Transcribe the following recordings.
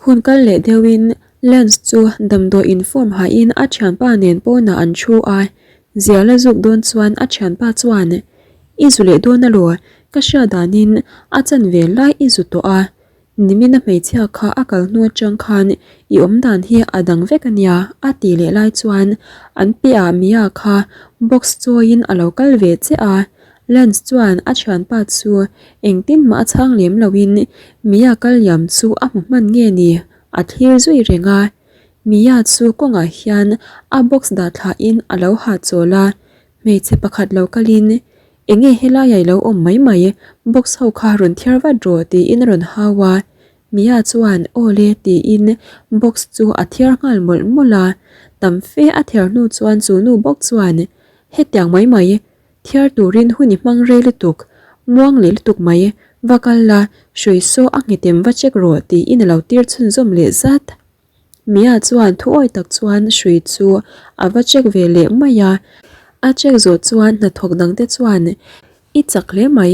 Hun kal leh deuhin Lance chu damdawi inform hain a thianpa nen pawnah an thu a, zial a zuk dawn chuan a thianpa chuan, I zu leh dawn alaw, ka hriat danin a chanve lai i zu tawh a, Nimina hmeichhia kha a kal hnu atang khan i awm dan hi a dang vek a nia a tih leh lai chuan an piahah Mia kha box chawiin a lo kal ve che a. Lance chuan a thianpa chu engtin mah a chhang lem loin Mia kal liam chu a hmu hman nge ni a thlir zui reng a. Mia chu kawngah hian a box dah thlahin a lo hahchawl a, hmeichhe pakhat lo kalin Enge helai ah i lo awm mai mai, box ho kha rawn thiar vat rawh tiin a rawn hau a, Mia chuan aw le tiin box chu a thiar nghal mawlh mawlh a, tam fe a thiar hnu chuan chu nu bawk chuan hetiang mai mai thiar turin hun i hmang rei lutuk, muang leh lutuk mai, va kal la, hrui saw a nghetem va check rawh tiin a lo tir chhunzawm leh zat. Mia chuan thuawi tak chuan hrui chu a va check ve leh mai a, a check zawh chuan hnathawk dangte chuan I chak hle mai,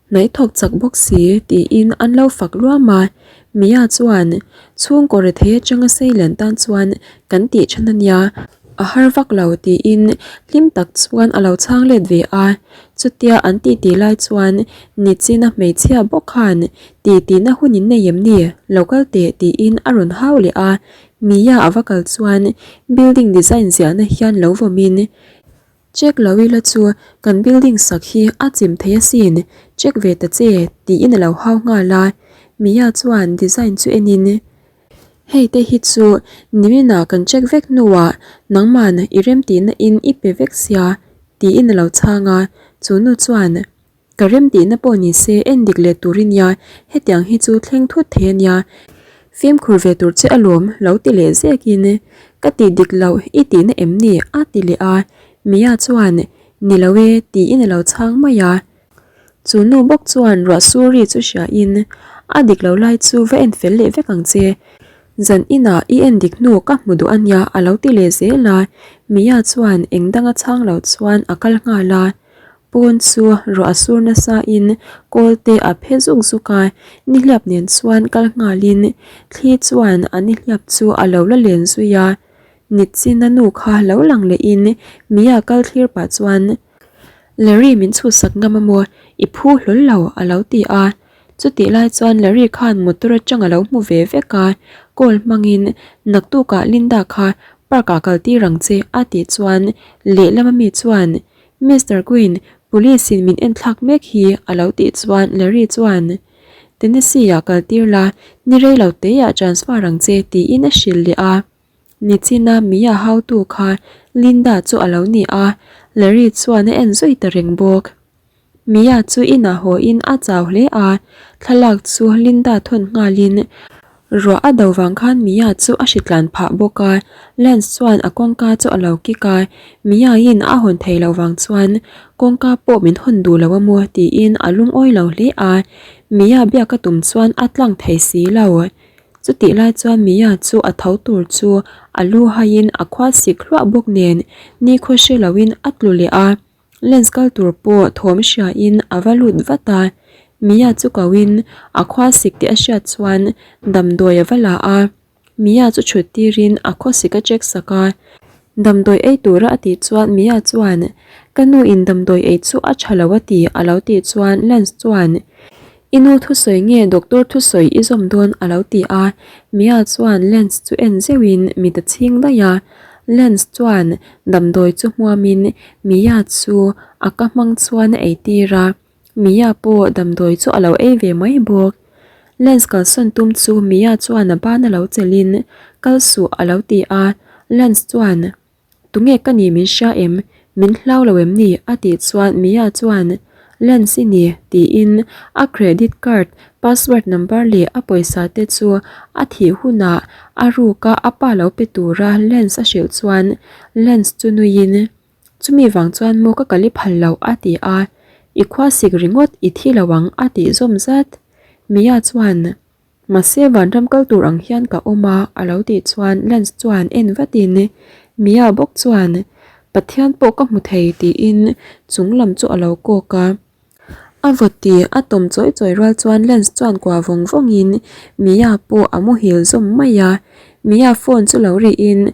hnaih thawk chak bawk si tiin an lo fak luam a. Mia chuan chhungkaw rethei atanga Seilen tan chuan kan tih than a nia, a har vak lo tiin hlim tak chuan a lo chhang let ve a. Chutia an titi lai chuan Nichina hmeichhia bawk khan Tihtina hun in nei em ni? Lo kal teh tiin a rawn hau leh a, Mia a va kal chuan building design ziahna hian lo vawmin Check lo ila chu kan building sak hi a chim thei asin, check ve ta che tiin a lo hau nghal a, Mia chuan design chu enin Hei te hi chu niminah kan check vek hnuah nangman i remtihna in i pe vek sia tiin a lo chhang a, chu nu chuan Ka remtihna pawh ni se en dik leh tur i nia, hetiang hi chu thleng thut thei a nia. Fimkhur ve tur che alawm lo ti leh zekin ka tih dik loh i tihna em ni a ti leh a, Mia chuan ni lo e tiin a lo chhang mai a. Chu nu bawk chuan ruah sur ri chu hriain a dik lo lai chu va en fel leh vek ang che, zan inah i en dik hnu ka hmu duh a nia a lo ti leh zel a, Mia chuan eng danga chhang lo chuan a kal nghal a. Pawn chu ruah a sur nasa in kawl te a phe zuk zuk a, nihliap nen chuan kal nghal in thli chuan a nihliap chu a lo la len zui a, Nitchina nu kha lo lang leh in Mia kal thlir pah chuan Larry min chhuhsak ngam a maw i phu hlawl lo a lo ti a, chutih lai chuan Larry khan motor atang a lo hmu ve vek a, call hmang in naktuk ah Linda kha park ah kal tir ang che a tih chuan lehlam ami chuan Mister Quinn, police in min en thlak mek hi a lo tih chuan Larry chuan Tennessee ah kal tir la, ni rei lo te ah transfer ang che tiin a hrilh leh a. Nichina Mia hautu kha Linda chu a lo ni a, Larry chuan a en zui ta reng bawk. Mia chu inah haw in a chau hle a, thlalak chu Linda thawn nghalin ruah a do vang khan Mia chu a hritlan phah bawk a, Lance chuan a kawngka chu a lo kik a, Mia in a hawn thei loh vang chuan kawngka pawh min hawn duh lo a maw tiin a lungawi lo hle a, Mia biak a tum chuan a tlang thei si lo. Chutih lai chuan Mia chu a tho tur chu a lu haiin a khua sik hluah bawk nen nikhua hre loin a tlu leh a. Lens kal tur pawh thawm hriain a va lut vat a, Mia chu koin a khua sik tih a hriat chuan damdawi a va la a, Mia chu chhut tirin a khaw sik a check sak a, damdawi ei tura a tih chuan Mia chuan ka nu in damdawi ei chu a tha lo a ti a lo tih chuan Lens chuan I nu thusawi nge doctor thusawi i zawm dawn a lo ti a, Mia chuan Lens chu en zeuhin mit a chhing daih a, Lens chuan damdawi chu hmuamin Mia chu a ka hmang chuan a ei tir a, Mia pawh damdawi chu a lo ei ve mai bawk. Lens kalsawn tum chu Mia chuan a ban a lo chelhin kal suh a lo ti a, Lens chuan Tunge ka ni min hria em? Min hlau lo em ni? a tih chuan Mia chuan Lens i ni tiin a credit card password number leh a pawisa te chu a thih hunah a ruka a pa lo pe tura Lens a hrilh chuan Lens chu nuiin Chumi vang chuan maw ka kal i phal loh a ti a, I khua sik ringawt i thi lo ang a tih zawm zat. Mia chuan Mahse vanram kal tur ang hian ka awm a a lo tih chuan Lance chuan en vatin Mia bawk chuan Pathian pawh ka hmu thei tiin chung lam chu a lo kawk a. A vawt tih a tawm chawi chawi rual chuan Lance chuan kua vawng vawngin Mia pawh a muhil zawm mai a. Mia phone chu lo rihin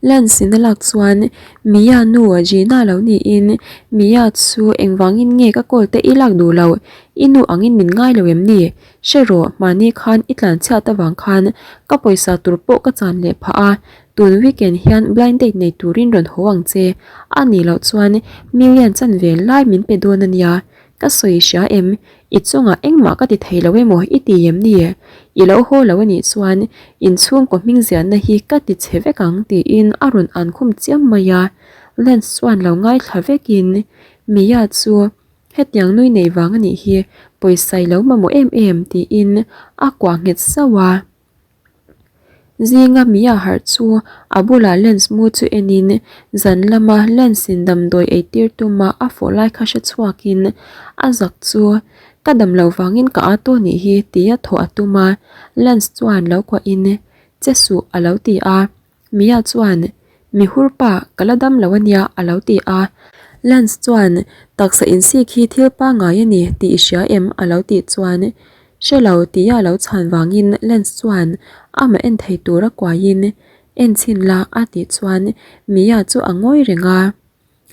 Lance in a lak chuan Mia nu Gina lo niin Mia chu engvangin nge ka call te i lak duh loh, i nu angin min ngai lo em ni? Hre rawh, mahni khan i tlanchhiat avang khan ka pawisa tur pawh ka chan leh phah a, Tun weekend hian blind date nei turin rawn haw ang che, a nih loh chuan million chanve lai min pe dawn a nia. Ka sawi hria em? I chungah engmah ka ti thei lo emaw i ti em ni? I lo haw lo a nih chuan inchhungkaw hming ziahna hi ka ti chhe vek ang tiin a rawn an khum chiam mai a. Lance chuan lo ngaithla vekin Mia chu hetiang nui nei vang a nih hi pawisa i lo mamawh em em tiin a kuah nghet sauh a. Zinga Mia harh chu a bulah lens mu chu enin zan lama lens in damdawi ei tir tuma a fawh lai kha hre chhuakin a zak chu ka dam loh vangin ka a tawh nih hi tia thawh a tum a, lens chuan lo kuahin che suh a lo ti a. Mia chuan, Mi hur pa, ka la dam lo a nia, a lo ti a. Lance chuan, Taksa insik hi thil pangngai a ni tih i hria em? a lo tih chuan, Hre lo, tia a lo chhan vangin Lance chuan amah en thei tura kuaiin, En chhin la, a tih chuan Mia chu a ngawi reng a.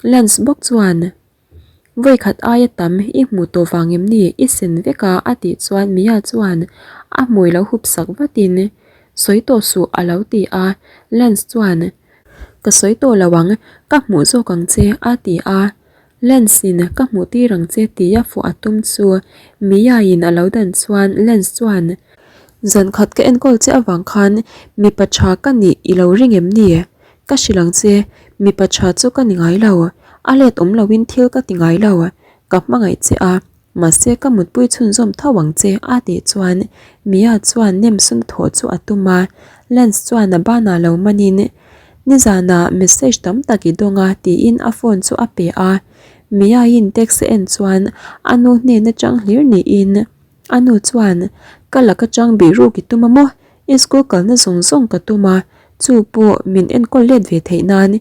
Lance bawk chuan, Vawikhat aia tam i hmuh tawh vang em ni i sen vek a a tih chuan Mia chuan a hmui lo hup sak vatin Sawi tawh suh a lo ti a, Lance chuan Ka sawi tawh lo ang, ka hmuh zawk ang che a ti a, Lance in ka hmuh tir ang che tia fuh a tum chu Mia in a lo dan chuan Lance chuan Zankhat ka enkawl che avang khan mipa tha ka nih i lo ring em ni? Ka hrilh ang che, mipa tha chu ka ni ngai lo, a let awm loin thil ka ti ngai lo, ka hmangaih che a, mahse ka mutpui chhunzawm tho ang che a tih chuan Mia chuan nem sun thawh chu a tum a, Lance chuan a banah lo manin Nizanah message tam tak i dawng a tiin a phone chu a pe a, Mia-in text a en chuan a nu hnen atang hlir niin a nu chuan Ka laka chang bih ruk i tum a maw? I school kalna zawng zawng ka tum a, chu pawh min enkawl let ve theih nan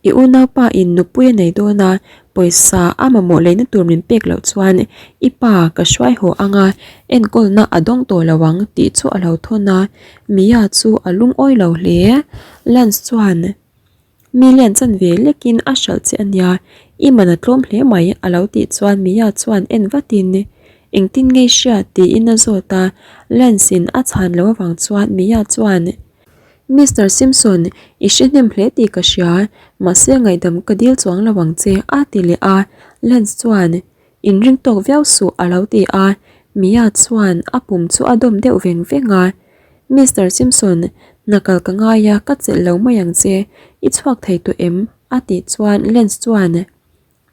i unaupa in nupui a nei dawn a, pawisa a mamawh leina tur min pek loh chuan i pa ka hruai haw ang a, enkawlna a dawng tawh lo ang tih chu a lo thawn a, Mia chu a lungawi lo hle. Lance chuan. Mi lian chan ve lekin a hralh che a nia, i man a tlawm hle mai a lo tih chuan Mia chuan en vatin engtin nge i hria tiin a zawt a, Lance in a chhan loh avang chuan Mia chuan Mister Simpson i hre hnem hle tih ka hria, mahse ngaihdam ka dil chuang lo ang che a ti leh a, Lance chuan Inring tawk viau suh a lo ti a, Mia chuan a pum chu a dawm deuh veng veng a. Mister Simpson, hna kal ka ngai a, ka chelh lo mai ang che, i chhuak thei tawh em? a tih chuan Lance chuan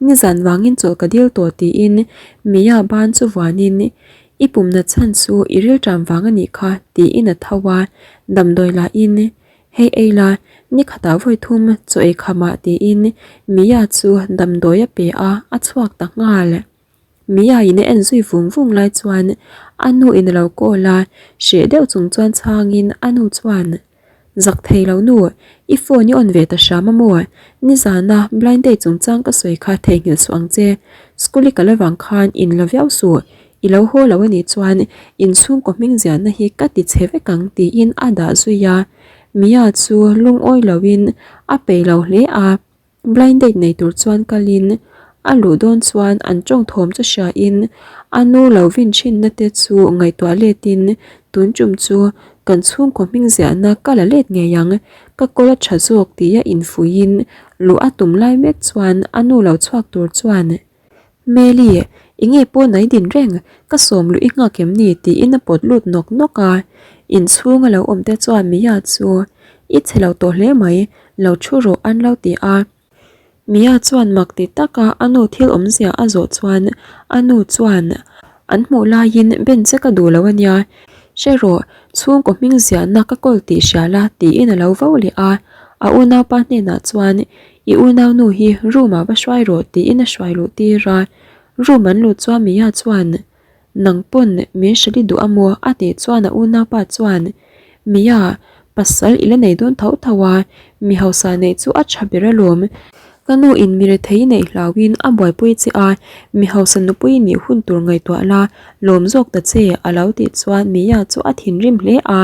Nizan vangin chawlh ka dil tawh tiin Mia ban chu vuanin I pumna chhan chu i rilṭam vang a nih kha tiin a tho a, damdawi lahin Hei ei la, ni khatah vawi thum chaw ei khamah tiin Mia chu damdawi a pe a, a chhuak ta nghal. Mia in a en zui vung vung lai chuan a nu in a lo call a, hreh deuh chung chuan chhangin a nu chuan, Zak thei lo nu, i phone i on ve ta hram a maw? Nizana blind date chungchang ka sawi kha theihnghilh suh ang che, school i kal avang khan in la viau suh, I lo haw lo a nih chuan inchhungkaw hming ziahna hi ka ti chhe vek ang tiin a dah zui a, Mia chu lungawi loin a peih lo hle a, blind date nei tur chuan kalin a luh dawn chuan an tawng thawm chu hriain a nu lo vin thinna te chu ngaihtuah letin tun tum chu kan chhungkaw hming ziahna ka la let ngei ang, ka kawl a tha zawk tia infuihin luh a tum lai mek chuan a nu lo chhuak tur chuan Meli, i nge pawh nai din reng, ka sawm luh i nghak em ni? tiin a pawt lut nawk nawk a. Inchhung a lo awm te chuan Mia chu i chhe lo tawh hle mai, lo thu rawh an lo ti a. Mia chuan mak ti taka a nu thil awmzia a zawh chuan a nu chuan an hmuh laiin ben che ka duh lo a nia, hre rawh, chhungkaw hming ziahna ka kawl tih hria la tiin a lo vo leh a. A unaupa hnenah chuan I unaunu hi room ah va hruai rawh tiin a hruai luh tir a, room an luh chuan Mia chuan Nang pawn min hrilh i duh a maw? a tih chuan a unaupa chuan Mia, pasal i la nei dawn tho tho a, mi hausa neih chu a tha ber alawm. Ka nu in mi rethei neih hlauhin a buaipui che a, mi hausa nupui nih hun tur ngaihtuah la, lawm zawk ta che, a lo tih chuan Mia chu a thinrim hle a.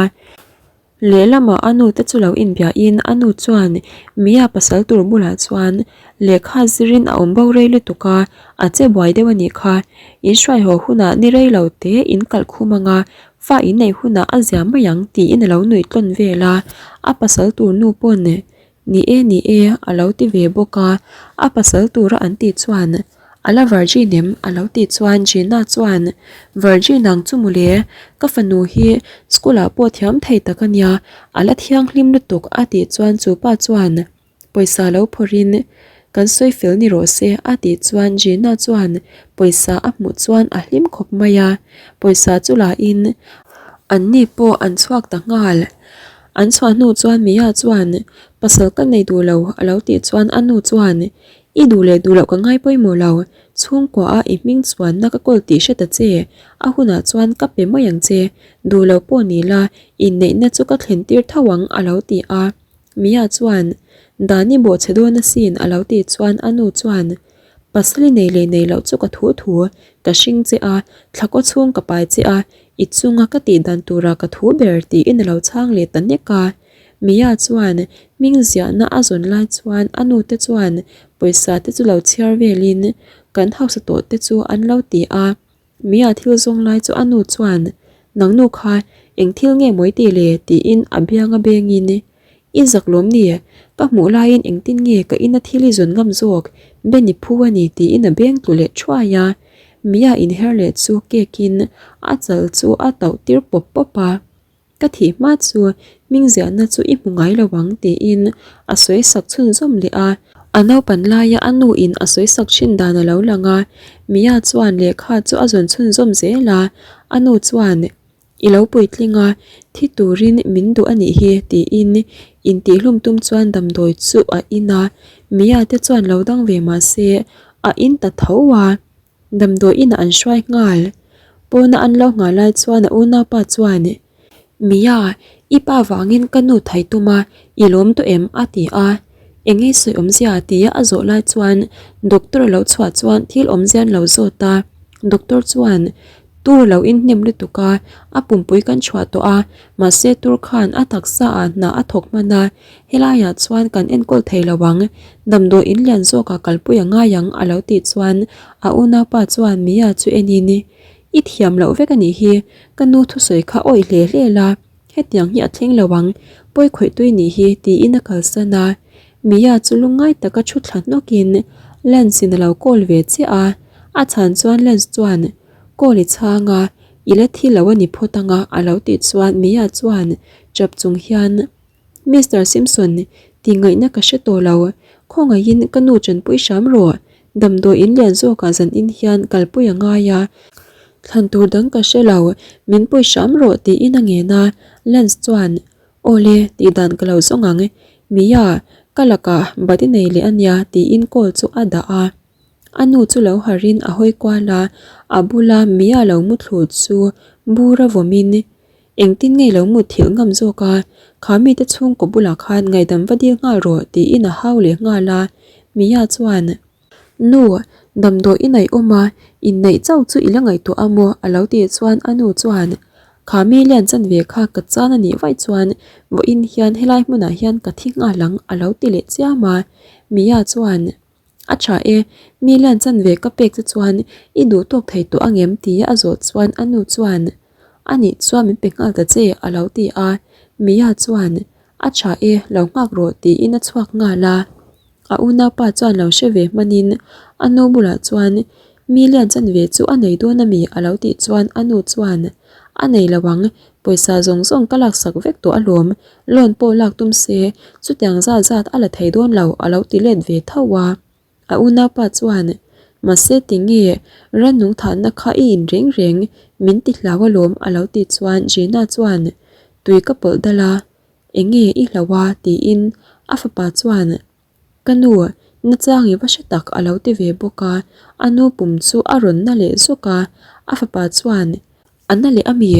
Lehlamah a nu te chu lo inbiahin a nu chuan Mia pasal tur bulah chuan lehkha zirin a awm bo rei lutuk a, a che buai deuh a nih kha. In hruai haw hunah ni rei lo te in kalh khum anga fa in neih hunah a zia mai ang tiin a lo nuih tlawn vel a, a pasal tur nu pawn Ni e, ni e, a lo ti ve bawk a, a pasal tura an tih chuan a la virgin em? a lo tih chuan Gina chuan Virgin ang chu mawle, ka fanu hi school ah pawh thiam thei tak a nia, a la thianghlim lutuk a tih chuan chu pa chuan pawisa lo phawrhin kan sawi fel ni rawh se a tih chuan Gina chuan pawisa a hmuh chuan a hlim khawp mai a, pawisa chu la in an ni pawh an chhuak ta nghal. An chhuah hnu chuan Mia chuan, Pasal ka nei duh lo, a lo tih chuan a nu chuan, I duh leh duh loh ka ngai pawimawh lo, chhungkua a i hming chuanna ka kawl tih hre ta che, a hunah chuan ka pe mai ang che, duh loh pawh ni la, inneihna chu ka thlen tir tho ang, a lo ti a. Mia chuan, Dan i bawhchhe dawn asin, a lo tih chuan a nu chuan, Pasal i nei leh nei loh chu ka thu thu, ka hring che a, thla kaw chhung ka pai che a, i chunga ka tih dan tura ka thu ber tiin a lo chhang leh ta nek a. Mia chuan hming ziahna a zawn lai chuan a nu te chuan pawisa te chu lo chhiar velin kan hausa tawh te chu an lo ti a. Mia thil zawng lai chu a nu chuan, Nang nu kha eng thil nge mawi tih le? tiin a biang a bengin, I zak lawm ni? Ka hmuh laiin engtin nge ka ina thil i zawn ngam zawk? Ben i phu a ni tiin a beng tlu leh thuai a. Mia inher leh chu kekin a chal chu a tauh tir pawp pawp a. Ka thih hma chu hming ziahna chu i hmu ngai lo ang tiin a sawi sak chhunzawm leh a. A naupan laia a nu in a sawi sak thin dan a lo lang a, Mia chuan lehkha chu a zawn chhunzawm zel a, a nu chuan I lo puitling a, thi turin min duh a nih hi tiin intihhlum tum chuan damdawi chu a in a, Mia te chuan lo dang ve mah se a in ta tho a. Damdawi inah an hruai nghal. Pawna an lo nghah lai chuan a unaupa chuan, Mia, i pa vangin ka nu thai tum a, i lawm tawh em? a ti a. Eng nge sawi awmzia? tia a zawh lai chuan doctor a lo chhuah chuan thil awmzia an lo zawt a. Doctor chuan, Tur lo inhnem lutuk a, a pumpui kan chhuah tawh a, mahse tur khan a taksa ah hna a thawk hman a, Helaiah chuan kan enkawl thei lo ang, damdawi in lian zawkah kalpui a ngai ang a lo tih chuan a unaupa chuan Mia chu enin I thiam loh vek a nih hi, ka nu thusawi kha awih hle hle la, hetiang hi a thleng lo ang, pawi khawih tui nih hi tiin a kalsan a. Mia chu lungngai taka thu thla hnawkin Lance in a lo call ve chiah a, a chhan chuan Lance chuan Call i chhang a, i la thi lo a ni phawt ang a a lo tih chuan Mia chuan chap chung hian Mister Simpson, tih ngaihna ka hre tawh lo. Khawngaihin ka nu chanpui hram rawh. Damdawi in lian zawkah zan in hian kalpui a ngai a. Thlan tur dang ka hre lo, min pui hram rawh tiin a ngen a. Lance chuan, Aw le, tih dan ka lo zawng ang. Mia, ka lakah bati nei leh a nia tiin call chu a dah a. A nu chu lo harhin a hawi kual a, a bula Mia lo muthlu chu bur a vawmin, Engtin nge lo mut thilh ngam zawk a, kha mite chhungkaw bulah khan ngaihdam va dil nghal rawh tiin a hau leh nghal a. Mia chuan, Nu, damdawi i naih awm a, inneih chauh chu i la ngaihtuah a maw? a lo tih chuan a nu chuan, Kha mi lian chanve kha ka chan a nih vaih chuan vawiin hian helai hmunah hian ka thi nghal ang a lo ti leh chiam a. Mia chuan, A tha e, mi lian chanve ka pek che chuan i duh tawk thei tawh angem tia a zawh chuan a nu chuan A nih chuan min pe nghal ta che a lo ti a, Mia chuan A tha e, lo nghak rawh tiin a chhuak nghal a. A unaupa chuan lo hre ve hmanin a nu bulah chuan Mi lian chanve chu a nei dawn ami a lo tih chuan a nu chuan A nei lo ang, pawisa zawng zawng ka laksak vek tawh alawm, Loan pawh lak tum se, chutiang zat zat a la thei dawn lo a lo ti let ve tho a. A unaupa chuan, Mahse tinge, rannung thahna kha i in reng reng, min ti hlau alawm a lo tih chuan Gina chuan, Tui ka pawlh dal a, enge i hlauh a? tiin a fapa chuan, Ka nu, nachang i va hre tak a lo ti ve bawk a, a nu pum chu a rawn na leh zawk a, a fapa chuan, A na leh a mi,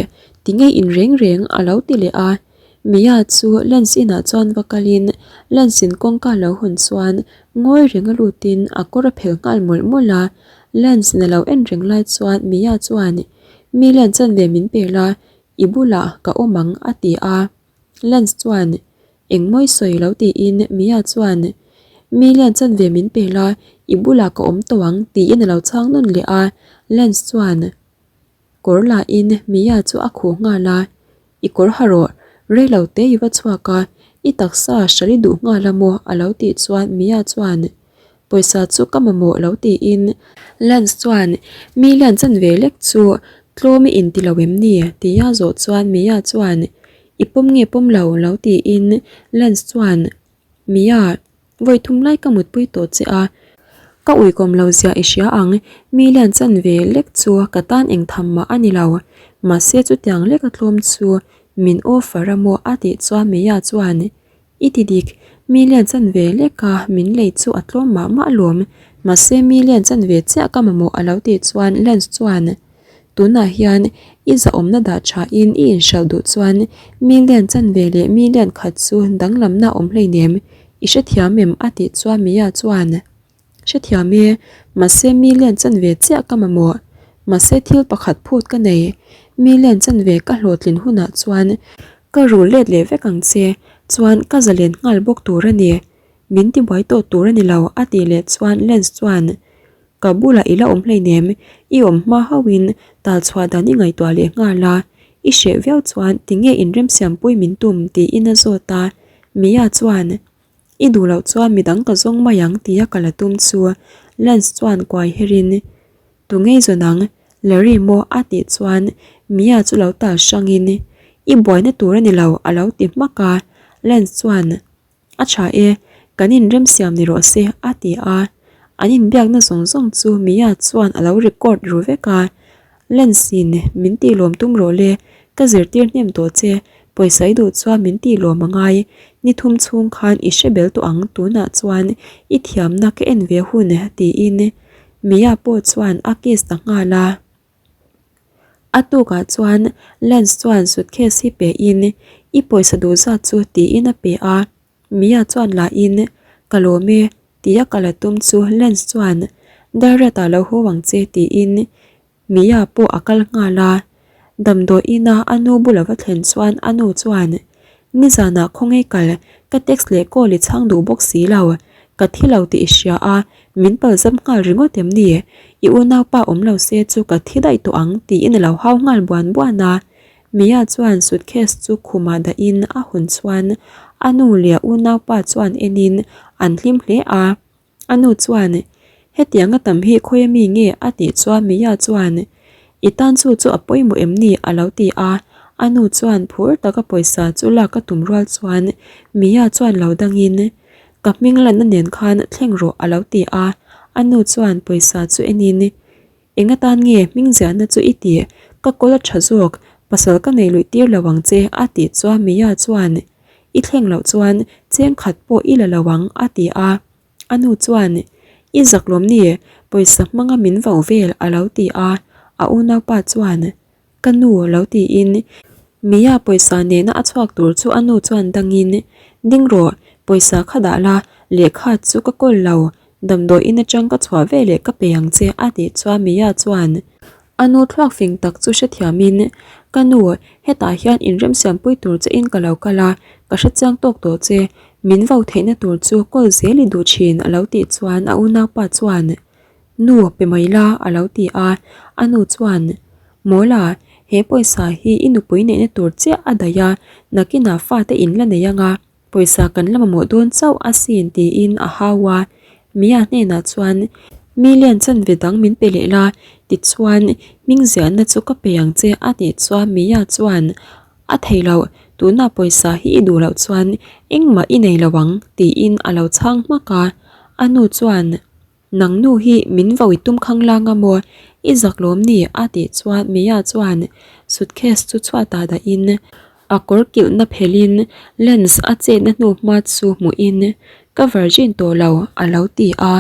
tinge in reng reng a lo ti leh a. Mia chu Lance inah chuan va kalin Lance in kawngka lo hawn chuan ngawi reng a lutin a kawr a phel nghal mawlh mawlh a. Lance in a lo en reng lai chuan Mia chuan, Mi Lance chanve min pe la, i bulah ka awm ang a ti a. Lance chuan, Engmawi sawi lo tiin Mia chuan, Mi lian chanve min pe la, i bulah ka awm tawh ang tiin a lo chhang nawn leh a. Lance chuan kawr lahin Mia chu a khuh nghal a, I kawr ha rawh, rei lo te i va chhuak a, i taksa hral i duh nghal a maw a lo tih chuan Mia chuan, Pawisa chu ka mamawh lo tiin Lance chuan mi lian chanve lek chu tlawm i inti lo em ni? tia zawh chuan Mia chuan I pawm nge pawm lo lo tiin Lance chuan Mia, vawi thum lai ka mutpui tawh che a, ka uikawm lo zia i hria ang, mi lian chanve lek chu ka tan eng tham mah a ni lo, mahse chutiang leka tlawm chu min offer a maw a tih chuan Mia chuan I ti dik, mi lian chanve leka min lei chu a tlawm mah mah alawm, mahse mi lian chanve chiah ka mamawh a lo tih chuan Lance chuan tunah hian i zahawmna dah thain i inhralh duh chuan mi lian chanve leh mi lian khat chu danglamna a awm hleinem, i hrethiam em a tih chuan Mia chuan Hrethiam e, mahse mi lian chanve chiah ka mamawh. Mahse thil pakhat phut ka nei, mi lian chanve ka hlawhtlin hunah chuan ka rul let leh vek ang che, chuan ka zalen nghal bawk tur a ni. Min tibuai tawh tur a ni lo a tih leh chuan Lance chuan Ka bulah i la awm hleinem, i awm hma hauhin tal chhuah dan i ngaihtuah leh nghal a, i hreh viau chuan tinge inremsiampui min tum tiin a zawt a, Mia chuan I duh loh chuan midang ka zawng mai ang tia ka la tum chu Lance chuan kuai her in Tu ngei zawn ang Larry maw a tih chuan Mia chu lo tal hrang in I buaina tur a ni lo a lo ti hmak a Lance chuan A tha e kan inremsiam ni rawh se a ti a an inbiakna zawng zawng chu Mia chuan a lo record ru vek a. Lens in min tih lawm tum rawh le, ka zirtir hnem tawh che, pawisa i duh chuan min tih lawm a ngai, ni thum chhung khan i hre bel tawh ang tunah chuan i thiamna ka en ve hun tiin Mia pawh chuan a kiss ta nghal a. A tukah chuan Lens chuan suitcase hi pe in i pawisa duh zat chu tiin a pe a, Mia chuan la in ka lawm e tia ka la tum chu Lance chuan Darret ah lo haw ang che tiin Mia pawh a kal nghal a. Damdawi ina a nu bula va thlen chuan a nu chuan Nizanah khawngaih kal ka text leh call i chhang duh bawk si lo, ka thi lo tih i hria a, min palzam nghal ringawt em ni? I unaupa awm lo se chu ka thi daih tawh ang tiin a lo hau nghal buan buan a. Mia chuan suitcase chu khumah dahin a hawn chuan a nu leh a unaupa chuan enin an hlim hle a. A nu chuan, Hetianga tam hi khawi ami nge? a tih chuan Mia chuan, I tan chu chu a pawimawh em ni? a lo ti a. A nu chuan phur taka pawisa chu lak a tum rual chuan Mia chuan lo dangin, Ka hming lanna nen khan thleng rawh a lo ti a. A nu chuan pawisa chu enin, Eng atan nge hming ziahna chu i tih? Ka kawl a tha zawk, pasal ka nei luih tir lo ang che a tih chuan Mia chuan I thleng loh chuan cheng khat pawh i la lo ang a ti a. A nu chuan I zak lawm ni, pawisa hmanga min vauh vel a lo ti a. A unaupa chuan Ka nu lo tiin Mia pawisa nena a chhuak tur chu a nu chuan dangin, Ding rawh, pawisa kha dah la, lehkha chu ka kawl lo, damdawi in atang ka chhuah veleh ka pe ang che a tih chuan Mia chuan a nu thluak fing tak chu hrethiamin, Ka nu, hetah hian inremsiampui tur che in ka lo kal a, ka hrechiang tawk tawh che, min vau theihna tur chu kawl zel i duh thin a lo tih chuan a unaupa chuan Nu, pe mai la, a lo ti a. A nu chuan, Mawla, he pawisa hi i nupui neihna tur chiah a daih a, nakinah fate in la nei ang a, pawisa kan la mamawh dawn chauh asin tiin a hau a. Mia hnenah chuan, Million chanve dang min pe leh la, tichuan hming ziahna chu ka pe ang che a tih chuan Mia chuan, A thei loh, tunah pawisa hi i duh loh chuan engmah i nei lo ang tiin a lo chhang hmak a. A nu chuan, Nang nu hi min vo i tum khang lang a maw? I zak lawm ni? a tih chuan Mia chuan suitcase chu chhuatah dahin a kawr kilhna phelhin lens a chetna hnu hma chu hmuhin Ka virgin tawh lo a lo ti a.